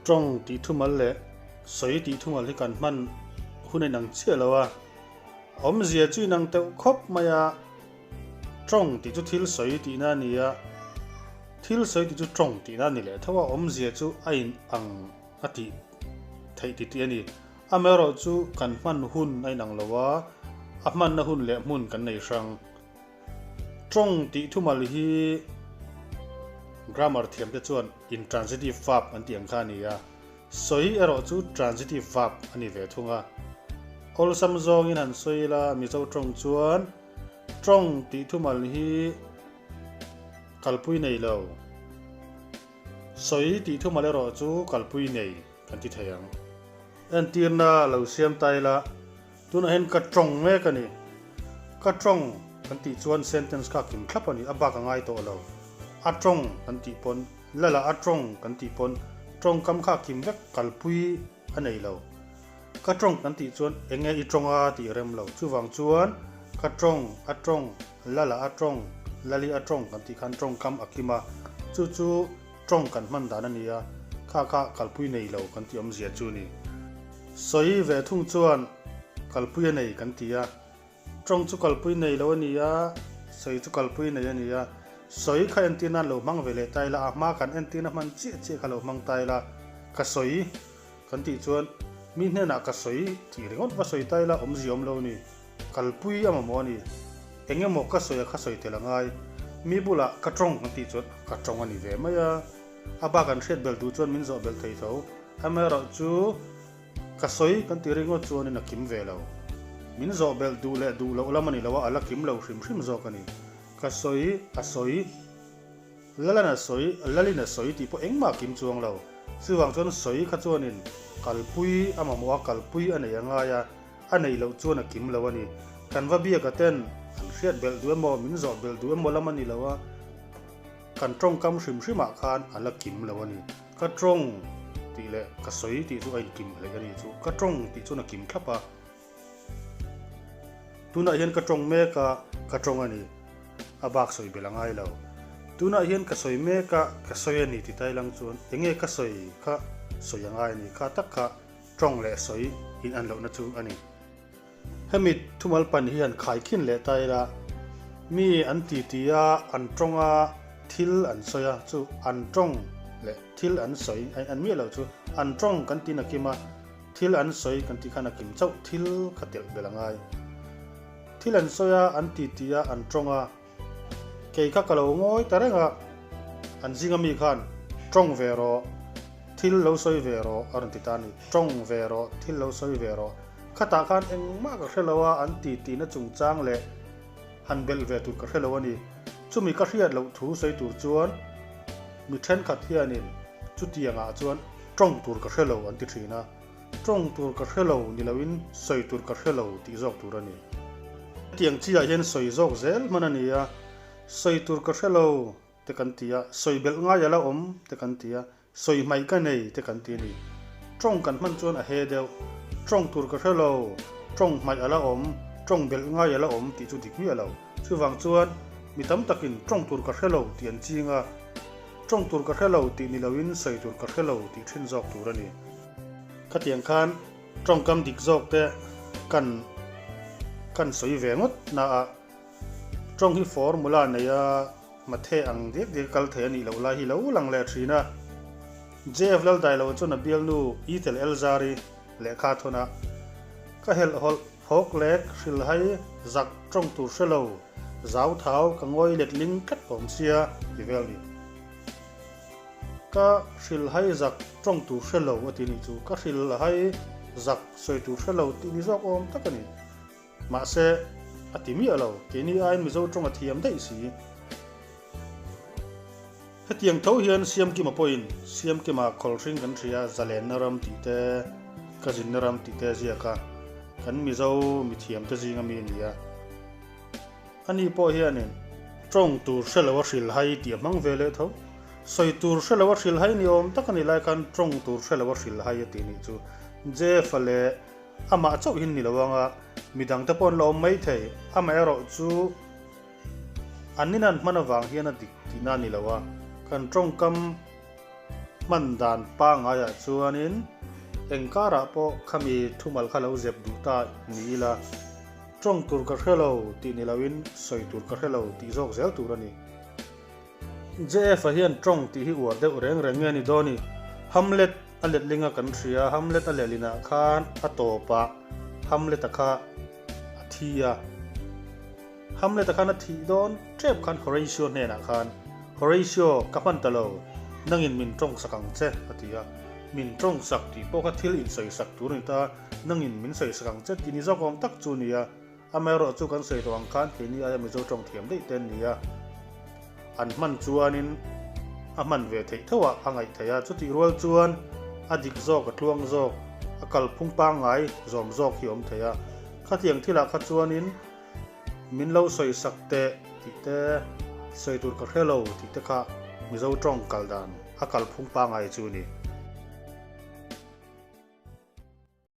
Tawng tih thumal leh sawi tih thumal hi kan hman hun a inang chiah lo a, awmzia chu inang teuh khawp mai a, tawng tih chu thil sawi tihna a ni a, thil sawi tih chu tawng tihna a ni leh tho a, awmzia chu a inang a tih theih ti tih a ni. Amaherawh chu kan hman hun a inang lo a, a hmanna hun leh hmun kan nei hrang. Tawng tih thumal hi grammar thiamte chuan intransitive verb an tih ang kha a ni a, sawi erawh chu transitive verb a ni ve thung a. Awlsam zawngin han sawi ila Mizo tawng chuan tawng tih thumal hi kalpui nei lo, sawi tih thumal erawh chu kalpui nei kan ti thei ang. Entirna lo siam ta ila. Tunah hian ka tawng mek a ni. Ka tawng kan tih chuan sentence kha kim thlap a ni, a bak a ngai tawh lo. A tawng kan tih pawn, lala a tawng kan tih pawn tawngkam kha kim vek kalpui a nei lo. Ka tawng kan tih chuan eng nge i tawng a tih rem lo. Chuvang chuan ka tawng, a tawng, lala a tawng, lali a tawng kan tih khan tawngkam a kim a, chu chu tawng kan hman dan a ni a, kha kha kalpui nei lo kan tih awmzia chu a ni. Sawi ve thung chuan kalpui a nei kan ti a, tawng chu kalpui nei lo a ni a, sawi chu kalpui nei a ni a, sawi kha entir nan lo hmang ve leh ta ila, a hma kan entirna hman chiah chiah kha lo hmang ta ila, ka sawi kan tih chuan mi hnenah ka sawi tih ringawt va sawi ta ila awmzia awm lo a ni, kalpui a mamawh a ni, eng emaw ka sawi a kha sawi tel a ngai, mi bulah ka tawng kan tih chuan ka tawng a ni ve mai a, a bak an hriat bel duh chuan min zawh belh thei tho. Amaherawhchu, ka sawi kan tih ringawt chuanin a kim ve lo. Min zawh belh duh leh duh loh lam a ni lo a, a la kim lo hrim hrim zawk a ni. Ka sawi, a sawi, Lalan a sawi, Lalin a sawi tih pawh engmah a kim chuang lo. Chuvang chuan sawi kha chuanin kalpui a mamawh a, kalpui a nei a ngai a, a neih loh chuan a kim lo a ni. Kan va biaka ten an hriat belh duh emaw, min zawh belh duh emaw lam a ni lo a, kan tawngkam hrim hrimah khan a la kim lo a ni. Ka tawng tih leh ka sawi tih chu a inkim hleih a ni chu. Ka tawng tih chuan a kim thlap a. Tunah hian ka tawng mek a, ka tawng a ni. A bak sawi belh a ngai lo. Tunah hian ka sawi mek a, ka sawi a ni ti tai lang chuan enge ka sawi kha sawi a ngai a ni. Kha tak kha tawng leh sawi in an lohna chu a ni. Hemi thumal pan hian khaikhin leh ta ila, mi an titi a, an tawng a, thil an sawi a, chu an tawng leh thil an sawi a in an miah loh chu an tawng kan tin a kim a, thil an sawi kan tih khan a kim chauh thil kha telh belh a ngai. Thil an sawi a, an titi a, an tawng a, Kei kha ka lo ngawi ta reng a, an zinga mi khan tawng ve rawh, thil lo sawi ve rawh a rawn ti ta a ni. Tawng ve rawh, thil lo sawi ve rawh. Khatah khan engmah ka hre lo a, an ti tihna chungchang leh han belh ve tur ka hre lo a ni. Chumi ka hriat loh thu sawi tur chuan mi thenkhat hianin chutiangah chuan tawng tur ka hre lo an ti thin a. Tawng tur ka hre lo ni loin sawi tur ka hre lo tih zawk tur a ni. Hetiang chiah hian sawi zawk zel hman a ni a, sawi tur ka hre lo te kan ti a, sawi belh ngai a la awm te kan ti a, sawi hmaih ka nei te kan ti a ni. Tawng kan hman chuan a he deuh, tawng tur ka hre lo, tawng hmaih a la awm, tawng belh ngai a la awm tih chu dik miah lo. Chuvang chuan mi tam takin tawng tur ka hre lo tih an ching a, tawng tur ka hre lo tih ni loin sawi tur ka hre lo tih thin zawk tur a ni. Khatiang khan tawngkam dik zawk te kan kan sawi ve ngawt na a, tawng hi formula nei a mathe ang diak diak a kal thei a nih loh lai hi lo lang leh thin a. JF Laldailo chuan a bialnu Ethel Elzari lehkha a thawn a, Ka helh hawlh phawk lek hrilhai zak tawng tur hre lo, zau thau ka ngawi letling tlat awm sia ti vel ni. Ka hrilhai zak tawng tur hre lo a ti nih chu. Ka hrilhai zak sawi tur hre lo tih ni zawk awm tak a ni. Mahse, a ti miah lo. Keini aiin Mizo tawng a thiam daih si. Hetiang tho hian Siamkima pawhin Siamkima khawlhring kan hria zalenna ram tih te, ka zinna ram tih te a ziak a, kan Mizo mithiamte zinga mi a ni a. Ani pawh hianin tawng tur hre lo a hrilhai tih a hmang ve leh tho. Sawi tur hre lo a hrilhai ni awm tak a ni lai khan tawng tur hre lo a hrilhai a tih nih chu Jeff-a leh amah chauh hin ni lo anga midangte pawh an la awm mai thei. Amaherawhchu an ninan hman avang hian a dik tihna a ni lo a, kan tawngkam. Hman dan pangaiah chuanin eng karah pawh khami thumal kha lo zep duh ta ni ila, tawng tur ka hre lo tih ni loin sawi tur ka hre lo tih zawk zel tur a ni. JF-a hian tawng tih hi uar deuh reng reng nge ni dawn i? Hamlet a letlinga kan hria, Hamlet a lehlinah khan a tawpah Hamlet-a kha a thi a. Hamlet-a khan a thih dawn tep khan Horatio hnenah khan, Horatio, ka hman ta lo, nangin min tawngsak ang che, a ti a. Min tawngsak tih pawh kha thil insawisak tur a ni ta, nangin min sawisak ang che tih ni zawk awm tak chu a ni a. Amaherawh chu kan sawi tawh ang khan keini aia Mizo tawng thiam daih te an ni a, an hman chuanin a hman ve theih tho ah a ngaih theih a, chutih rual chuan a dik zawk, a tluang zawk, a kalphung pangngai zawm zawk hi a awm thei a. Khatiang thilah kha chuanin Min lo sawi sak teh tih te, sawi tur ka hre lo tih te kha Mizo tawng kal dan a kalphung pangngai chu a ni.